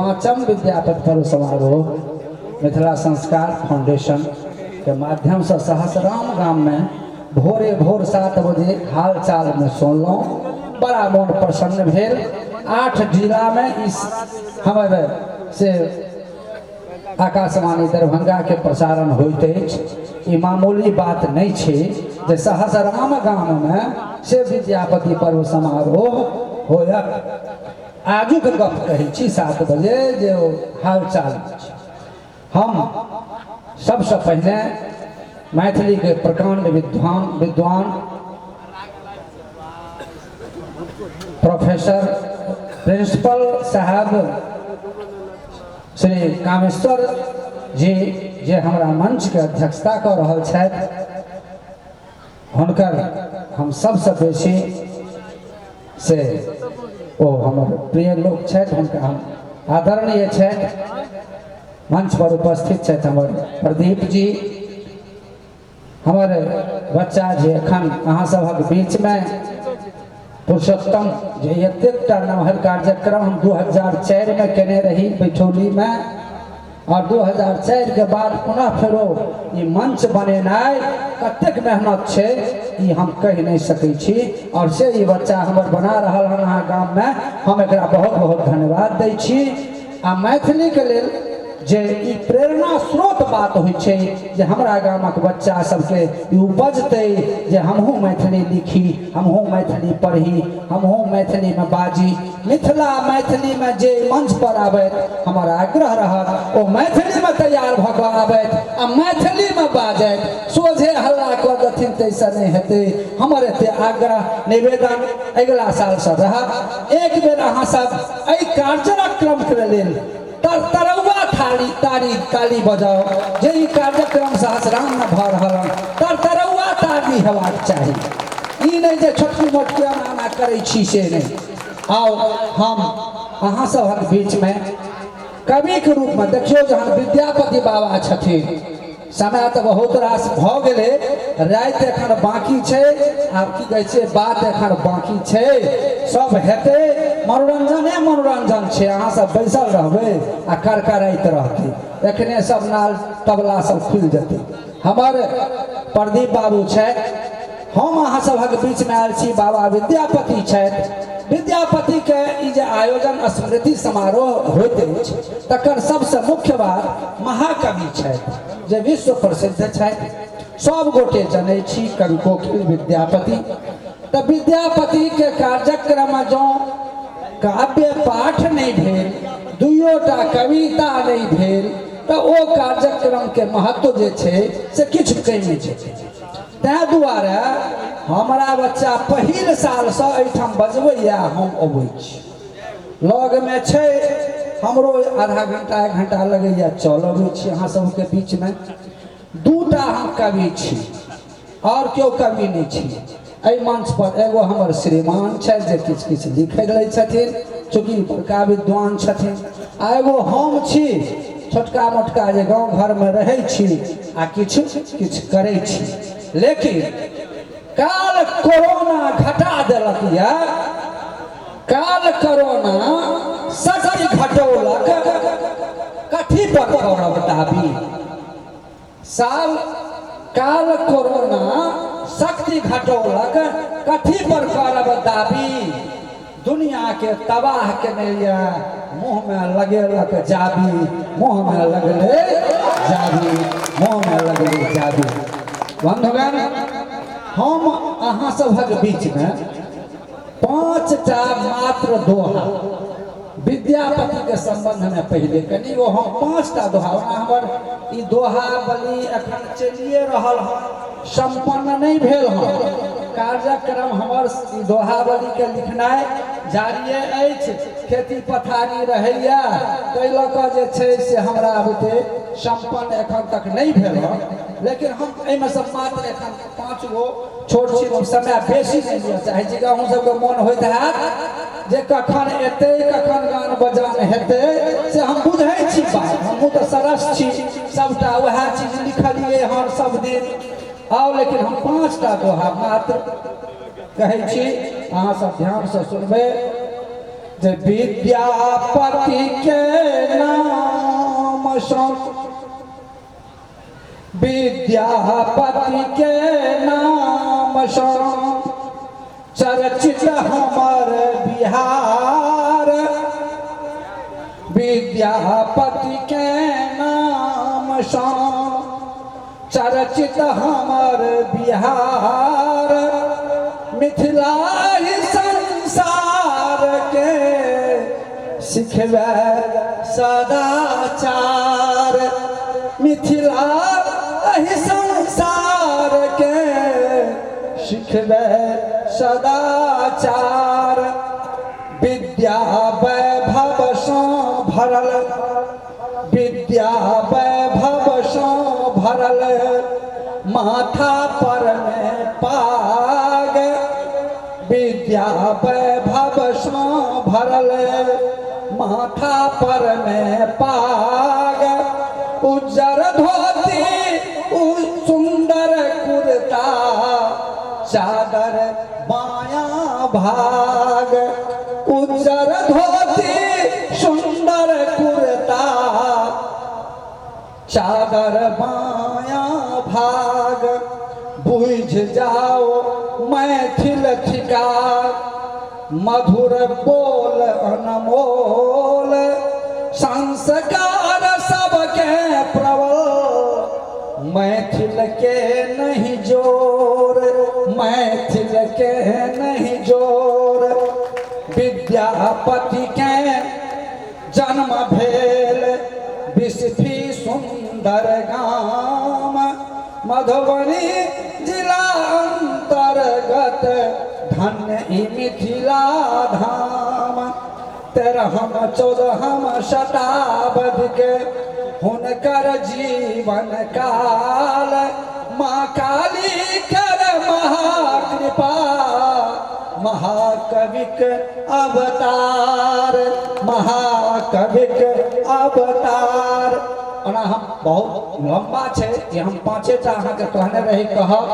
पाँचम विद्यापति पर्व समारोह मिथिला संस्कार फाउंडेशन के माध्यमसँ सहसराम गाममे भोरे भोर 7 बजे हाल चालमे सुनलहुँ, बड़ा मोन प्रसन्न भेल। 8 जिलामे इस हमर से आकाशवाणी दरभंगाके प्रसारण होइत अछि। ई मामूली बात नहि छै जे सहसराम गाममे से विद्यापति पर्व समारोह होयत। आजुक गप कहै छी 7 बजे जे ओ हालचाल छै। हम सबसँ पहिने मैथिलीके प्रकांड विद्वान प्रोफेसर प्रिंसिपल साहब श्री कामेश्वर जी जे हमरा मंचके अध्यक्षता कऽ रहल छथि, हुनकर हम सबसँ बेसी से ओ हमर प्रिय लोक छथि, हुनका हम आदरणीय छथि। मंच पर उपस्थित छथि हमर प्रदीप जी, हमर बच्चा जे एखन अहाँ सभक बीचमे पुरुषोत्तम जे एतेकटा नमहर कार्यक्रम हम 2004 में केने रही बैठौलीमे, और 2004 के बाद पुनः फेरो ई मंच बनेनाइ कतेक मेहनत छै ई हम कहि नहि सकै छी। और से ई बच्चा हमर बना रहल हन अहाँ गाममे, हम एकरा बहुत बहुत धन्यवाद दै छी। आ मैथिलीके लेल जे ई प्रेरणा स्रोत बात होइ छै जे हमरा गामक बच्चा सबके ई उपजतै जे हमहूँ मैथिली लिखी, हमहूँ मैथिली पढ़ी, हमहूँ मैथिलीमे बाजी। मिथिला मैथिलीमे जे मंच पर आबथि, हमर आग्रह रहत ओ मैथिलीमे तैयार भऽ कऽ आबथि आ मैथिलीमे बाजथि। सोझे हल्ला कऽ देथिन ताहिसँ नहि हेतै। हमर एते आग्रह निवेदन अगिला सालसँ रहत। एक बेर अहाँ सब एहि कार्यक्रमके लेल तरतरौआ थाली तारी ताली बजाओ जे ई कार्यक्रम सहस्राममे भऽ रहल हन, तरतरौआ ताली हेबाक चाही। ई नहि जे छोटकी मोटकी एना एना करै छी से नहि। आउ हम अहाँ सभक बीचमे कविके रूपमे देखियौ, जहन विद्यापति बाबा छथिन, समय तऽ बहुत रास भऽ गेलै, राति एखन बाँकी छै, आब की कहै छै बात एखन बाँकी छै, सब हेतै। मनोरंजने मनोरंजन छै, अहाँ सब बैसल रहबै आ करकराइत रहतै, एखने सब नाल तबला सब खुलि जेतै। हमर प्रदीप बाबू छथि, हम अहाँ सभक बीचमे आयल छी। बाबा विद्यापति छथि। विद्यापतिके ई जे आयोजन स्मृति समारोह होइत अछि तकर सबसँ मुख्य बात महाकवि छथि जे विश्व प्रसिद्ध छथि, सब गोटे जनै छी कवि कोकिल विद्यापति। तऽ विद्यापतिके कार्यक्रम जँ काव्य पाठ नहि भेल, दुइयोटा कविता नहि भेल, तऽ ओ कार्यक्रमके महत्व जे छै से किछु कमि जेतै। ताहि दुआरे हमरा बच्चा पहिल सालसँ एहिठाम बजबैए, हम अबै छी, लगमे छै हमरो आधा घंटा 1 घंटा लगैए, चल अबै छी अहाँ सबके बीचमे। 2टा हम कवि छी और केओ कवि नहि छी एहि मंच पर। एगो हमर श्रीमान छथि जे किछु किछु लिखै लै छथिन, चूँकि बड़का विद्वान छथिन, आ एगो हम छी छोटका मोटका जे गाँव घरमे रहै छी आ किछु किछु करै छी। लेकिन काल कोरोना घटा देलक यऽ, काल कोरोना शक्ति घटौलक, कथी पर करब दाबी। साल काल कोरोना शक्ति घटौलक, कथी पर करब दाबी। दुनिया के तबाह केने यऽ, मुँह में लगेलक जाबी, मुँह में लगले जाबी, मुँह में लगले जाबी। बंधुगण, हम अहाँ सभक बीचमे 5टा मात्र दोहा विद्यापति के संबंध में पहले कनि वो हम 5टा दोहा, ओना हमर ई दोहा बलि एखन चलिए रहल हन, संपन्न नहीं भेल हन कार्यक्रम। हमर ई दोहावली के लिखनाइ जारिए अछि, खेती पथारी रहैया ताहि लऽ कऽ जे छै से हमरा बुते संपन्न एखन तक नहीं भेल हन। लेकिन हम एहिमे से मात्र एखन 5 गो छोट छिन समय बेसी नहीं लिअ चाहै छी। अहूँ सबके मोन होइत हैत जे कखन एतै, कखन गान बजान हेतै, से हम बुझै छी बात, हमहूँ तऽ सरस छी, सबटा वएह चीज लिखलियै हन सब दिन। आउ, लेकिन हम 5टा दोहा मात्र कहै छी, अहाँ सब ध्यानसँ सुनबै। जे विद्यापति के नामसँ, विद्यापति के नामसँ चर्चित हमर बिहार, विद्यापति के नामसँ चर्चित हमर बिहार, मिथिला ही संसार के सिखबै सदाचार, मिथिला एहि संसार के सिखबै सदाचार। विद्या वैभवसँ भरल, विद्या वैभवसँ भरल माथा पर में पाग, विद्या वैभवसँ भरल माथा पर में पाग, उज्जर धोती सुंदर कुर्ता चादर बाया भाग, उज्जर धोती सुंदर कुर्ता चादर बाया भाग, बुझ जाओ मैथिल थिका मधुर बोल अनमोल, संस्कार सबके प्रबल मैथिल के नहीं जोर, मैथिल के नहीं जोर। विद्यापति के जन्म भेल बिस्फी सुंदर गाम, मधुबनी जिला अंतर्गत धन्य ई मिथिला धाम। 13हम 14हम शताब्दी के हुनकर जीवन काल, माँ काली कर महाकृपा महाकविक अवतार, महाकविक अवतार। ओना हम बहुत लम्बा छै जे हम पाँचेटा अहाँके कहने रही कहब।